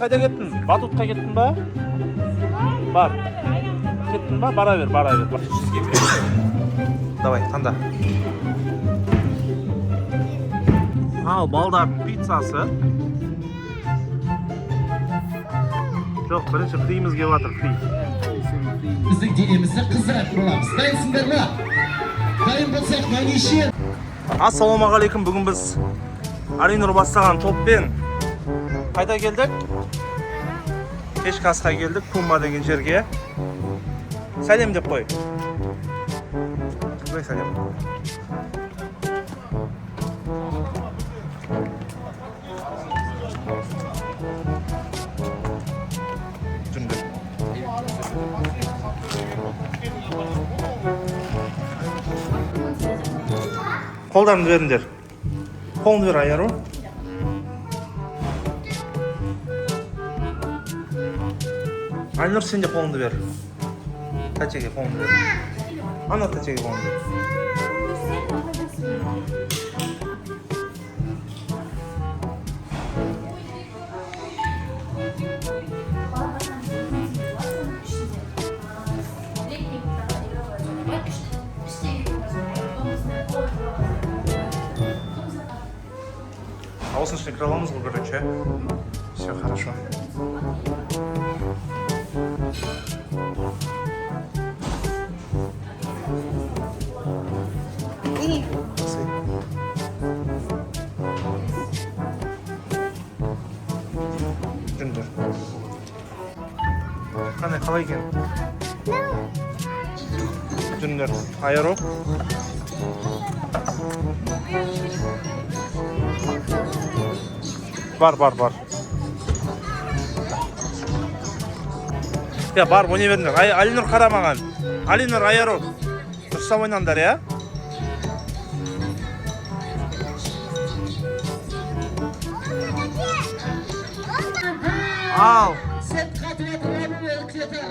Қайда кеттің? Батутқа кеттің ба? Бар. Кеттің ба? Бара бер, бара бер. Давай, таңда. Ал, балдардың пиццасы. Жоқ, бірінші фриіміз келіп жатыр, фри. Біздің денемізді қыздыратын боламыз. Дайынсыңдар ма? Дайын болсақ, мынау неше? Ассалаумағалейкум, бүгін біз Алинұр бастаған топпен қайда келдік? Кешкі асқа келдік, Пума деген жерге. Сәлем деп қой. Қандай сәлем? Жүріңдер. Қолдарыңды беріңдер. Қолыңды бер, Аяру. Айнұр, сен де қолыңды бер. Тәтеге қолыңды бер. Ана тәтеге қолыңды бер. А осының ішіне кіре аламыз ғой, короче. Все хорошо. Сый. Жүріңдер. Қандай, қалай екен? Жүріңдер. Айыру. Бар, бар, бар. Я, бар, ойнай беріңдер. Ай, Алинұр қара маған. Алинұр, Айару. Дұрыстап ойнаңдар, иә? Ал. Сәт қатып жатыр, лабубу келе жатыр.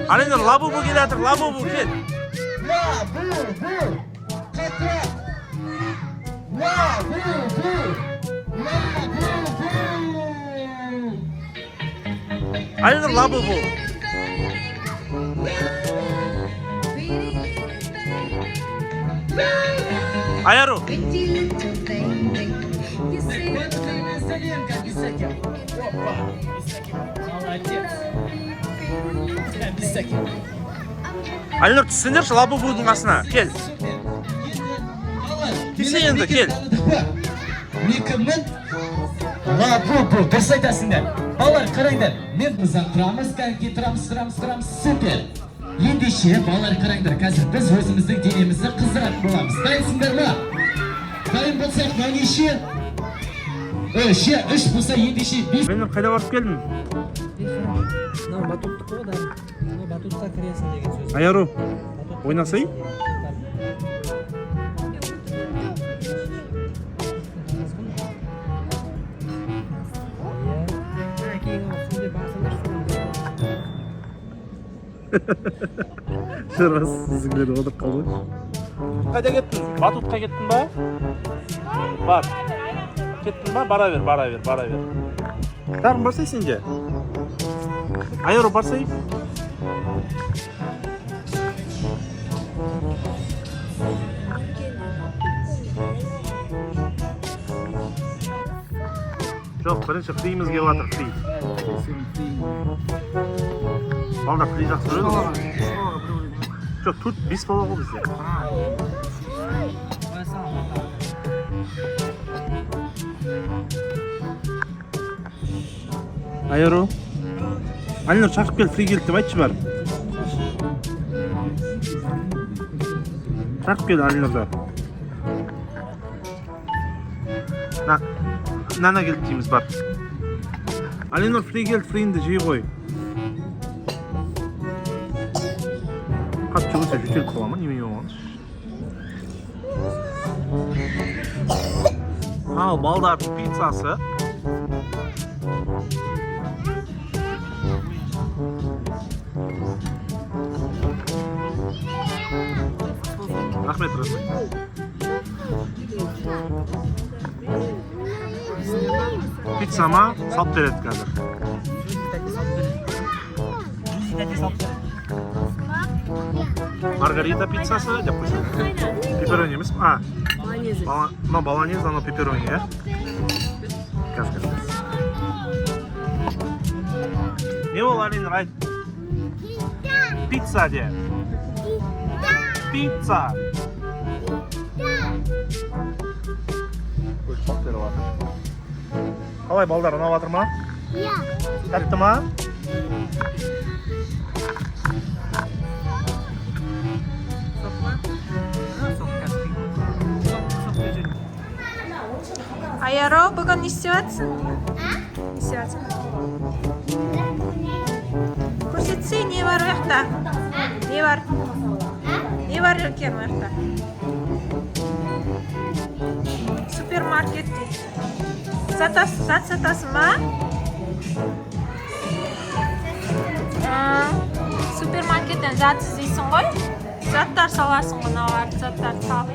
Алинұр, лабубу келе жатыр, лабубу кел. Лабубу! Қаттырақ! Лабубу! Лабубу! Алинұр, лабубу. Айару. Коленка, Бисаки. Опа, Бисаки, молодец. Бисаки. Алинұр, түссеңдерші лабубудың қасына. Кел. Супер. Енді, балалар, Келсе мені енді, кім кел. таныдық па? Мен кіммін? Лабубу, дұрыс айтасыңдар. Балалар, қараңдар. Мен ұзақ тұрамыз, кәнекей тұрамыз, тұрамыз, тұрамыз. Супер. Ендеше, балалар, қараңдар, қазір біз өзіміздің денемізді қыздыратын боламыз. Дайынсыңдар ма? Дайын болсақ, мынау неше? Үш, үш болса, ендеше бес. Алинұр, қайда барып келдің? Мынау батуттікі ғой да. Мынау батутқа кіресің деген сөз. Айару, Батут- ойнасай? Иә. Кейін сендер барсаңдар соны. Рас, сіздер отырып қалды. Қайда кеттің? Батутқа кеттің ба? Бар. Кеттің ба? Бара бер, бара бер, бара бер. Дарын, барсай сен де. Айару, барсай. Жоқ, бірінші фриіміз келіп жатыр, фри. Балдар фри жақсы көреді ғой. Жоқ, төрт, бес бала ғой бізде. Қоя сал. Айару. Алинұр, шақырып кел, фри келді деп айтшы бар. Шақырып кел Алинұрды. На, нана келді дейміз, бар. Алинұр, фри келді, фриіңді жей ғой. Қатты жүгірсе жөтеліп қала ма, немене болған? Ал, балдардың пиццасы. Рахмет, рахмет. Пицца ма? Салып береді қазір. Тәте салып береді. Тәте салып береді. Маргарита пиццасы деп қойсаң. Пепперони емес па? А, мынау болоньезе, анау пепперони, иә? Қазір, қазір. Не ол, Алина, айт. Пицца де. Пицца. Ой, салып беріп жатыр. Қалай, балдар, ұнап жатыр ма? Иә. Тәтті ма? Сок па? Сок қазір. Сок, сок береді. Аяро, бүгін не істеп жатсың? Не істеп жатсың? Көрсетсей, не бар ол жақта? Не бар? Не бар екен ол жақта? Супермаркет дейді. Зат сатасың ба? А, супермаркеттен зат іздейсің ғой? Заттар саласың ғой, мыналарды, заттарды сал.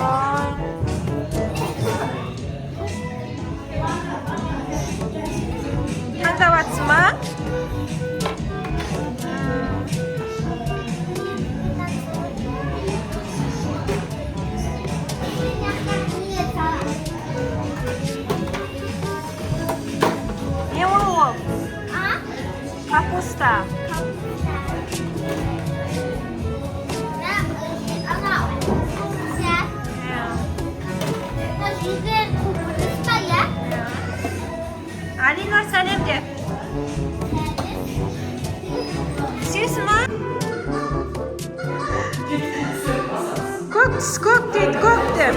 Ой. Таңдап жатсың ба? Не ол? Капуста. Иә. Иә. Алина, сәлем де. Сүйесің ба? Көк түс, көк дейді, көк деп.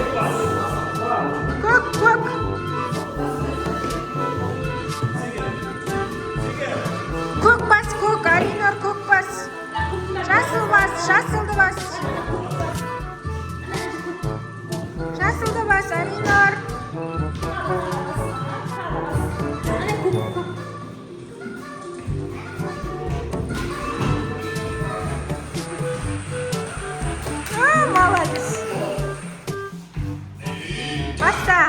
Көк, көк. Көк бас, көк, Алинор, көк бас. Жасыл бас, жасылды бас. Жасылды бас, Алинор. Ана көк, көк. А, молодец. Баста.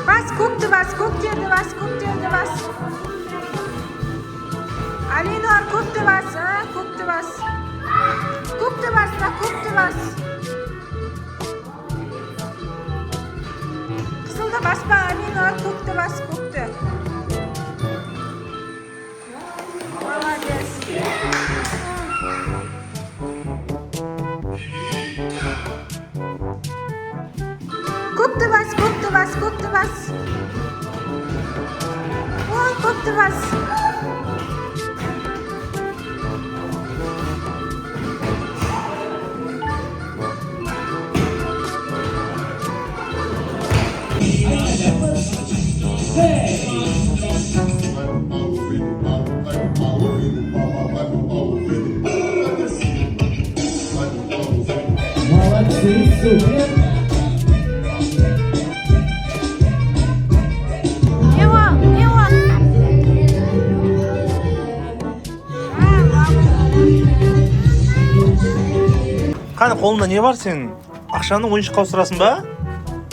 Бас, көкті бас, көктерді бас, көктерді бас. Алинор, көкті бас, а, көкті бас. Көкті бас, мына көкті бас. Қызылды баспа, Алинор, көкті бас, көкті. Молодец. Көкті бас, көкті бас, көкті бас. Ой, көкті бас. Vai pro pau, vem pro pau, vai pro pau, vem pro pau, vai pro pau, vem pro pau, vai descer. Vai pro pau, vem pro pau. Молодцы, супер. Не ол, не ол? А, Қане, қолыңда не бар сенің? Ақшаны ойыншыққа ауыстырасың ба?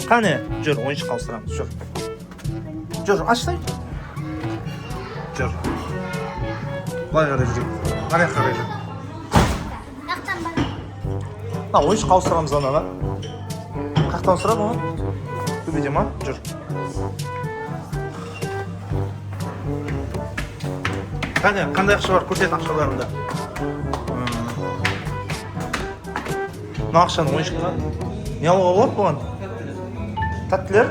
Қане, жүр, ойыншыққа ауыстырамыз, жүр. Жүр, ашсай. Жүр. Былай қарай жүрейік. Ана жаққа қарай жүр. Мына ойыншыққа ауыстырамыз ананы. Қаяқтан ауыстырады оны? Төбеде ма? Жүр. Қане, қандай ақша бар? Көрсет ақшаларыңды. Мына ақшаны ойыншыққа не алуға болады бұған? Тәттілер?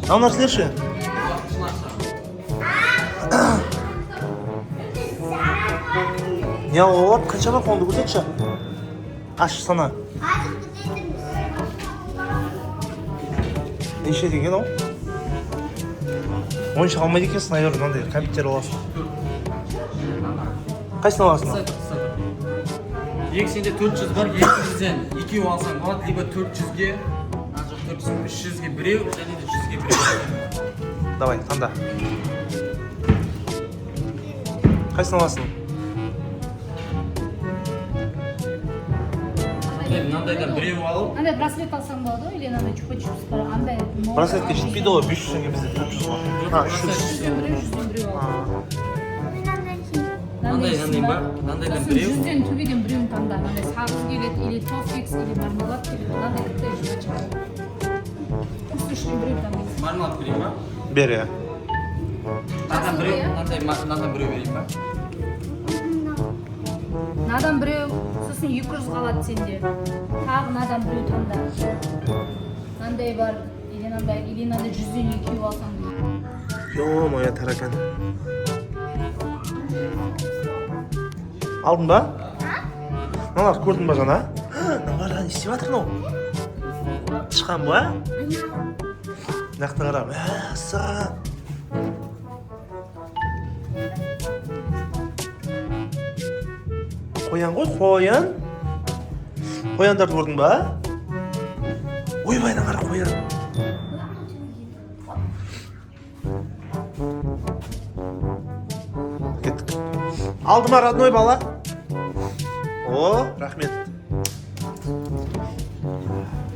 Мынау нәрселер ше? Не алуға болады? Қанша бар, қолыңды көрсетші. Аш, сана. Неше теңге мынау? Ойыншық алмайды екенсің, наверное, мынандай кәмпиттер аласың. Қайсысын аласың? Екі, сенде 400 бар, 200-ден екеу алсаң болады, либо 400-ге, а жоқ, 400, 300-ге біреу және де 100-ге біреу. Давай, таңда. Қайсысын аласың? Мынандай. Мынандайдан біреу алып. Мынандай браслет алсаң болады ғой, или мынандай чупа чупс бар, андай. Браслетке жетпейді ғой, 500 теңге, бізде 400 ғой. А, 300. 100-ден біреу, 100-ден біреу ал. Мынандай, Мынандай мынандай ба? Мынандайдан Сосын біреу. 100-ден төбеден біреуін таңда. Мынандай сағыз келеді, или тофикс, или мармелад келеді. Мынандай коктейль жвачка. Осы үшінен біреу таңдайсың. Мармелад берейін ба? Бер, иә. Мынадан біреу, мынандай, мынадан біреу берейін ба? Мынадан біреу, сосын 200 қалады сенде. Тағы мынадан біреу таңда. Мынандай бар, или мынандай, или мынандай 100-ден екеу алсаң болады. Ё-моё, таракан. Алдың ба? Мыналарды көрдің ба жаңа? Мыналар не істеп жатыр мынау? Тышқан ба? Мына жақта қара. Мәссаған. Қоян ғой, қоян. Қояндарды көрдің ба? Ойбай, мына қара, қоян. Кеттік. Алды ма, родной бала? О, рахмет.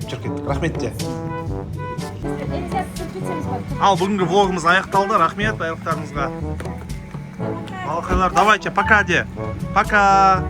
Жүр, кеттік. Рахмет де. Ал бүгінгі влогымыз аяқталды. Рахмет барлықтарыңызға. Балақайлар, давайте, пока де. Пока.